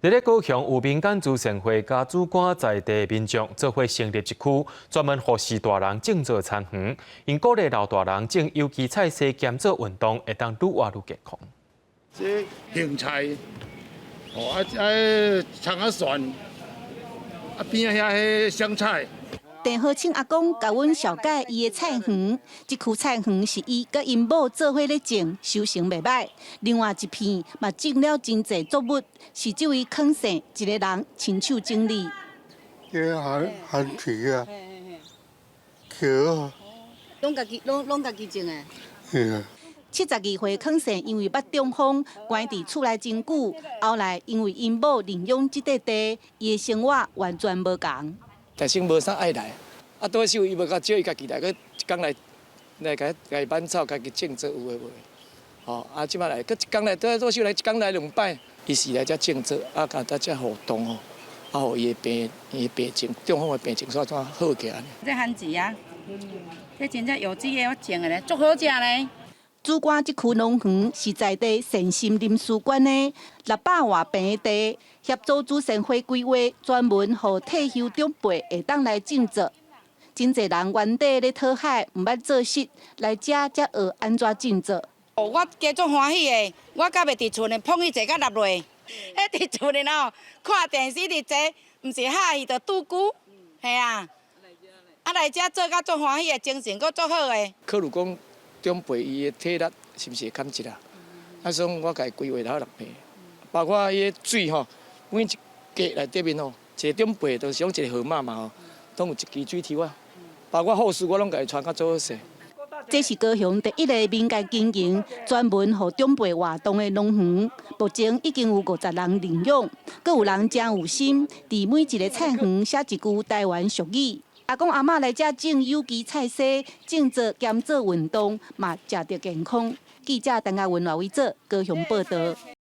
佇咧高雄有民間慈善會佮主管在地民眾做伙成立一區，專門予序大人種做田園，𪜶鼓勵老大人種有機菜蔬兼做運動，會當愈活愈健康。這莧菜，哦啊啊，蔥仔蒜，啊邊仔遐彼香菜。鄭和清阿公共阮紹介伊的菜園，這區菜園是伊佮𪜶某做伙咧種，收成袂䆀。另外一片嘛種了真濟作物，是這位康姓一个人親手整理。這番番薯啊，茄，攏家己攏攏家己種的。係啊。72歲康姓因為捌中風，關佇厝內真久，後來因為𪜶某認養這塊地，伊的生活完全無仝。但是無啥愛來，啊，拄仔伊無共招伊家己來，閣一工來來共共伊挽草，家己種做有的無的，吼，啊，這擺來，閣一工來，拄仔來一工來兩擺，伊是來遮種做，啊，共在遮互動吼，啊，予伊的病，伊的病情，中風的病情煞怎好起來。這番薯啊，這真正有機的，我種的咧，足好食咧。主管這區農園是在地善心臨時館的600外坪的地，協助慈善會規劃，專門予退休長輩會當來種作。真濟人原底咧討海，毋捌做穡，來遮才學按怎種作。我加足歡喜的，我敢袂佇厝內膨去坐甲落落，彼佇厝內哦，看電視佇坐，毋是拍戲就拄久，嘿啊，啊來遮做甲足歡喜的，精神閣足好的。考慮講長輩伊的體力是毋是會減一啦？啊，所以我共伊規劃了六坪，包括彼个水吼，每一格內底面吼，一個長輩就是講一個號碼嘛吼，攏有一支水抽啊。包括後事我攏共伊傳較做好勢。這是高雄第一个民間經營、專門予長輩活動的農園，目前已經有50人認養，閣有人誠有心，佇每一个菜園寫一句台灣俗語。阿公阿嬤來遮種有機菜蔬，種作兼做運動，嘛食著健康。記者陳嘉文、賴偉哲高雄報導。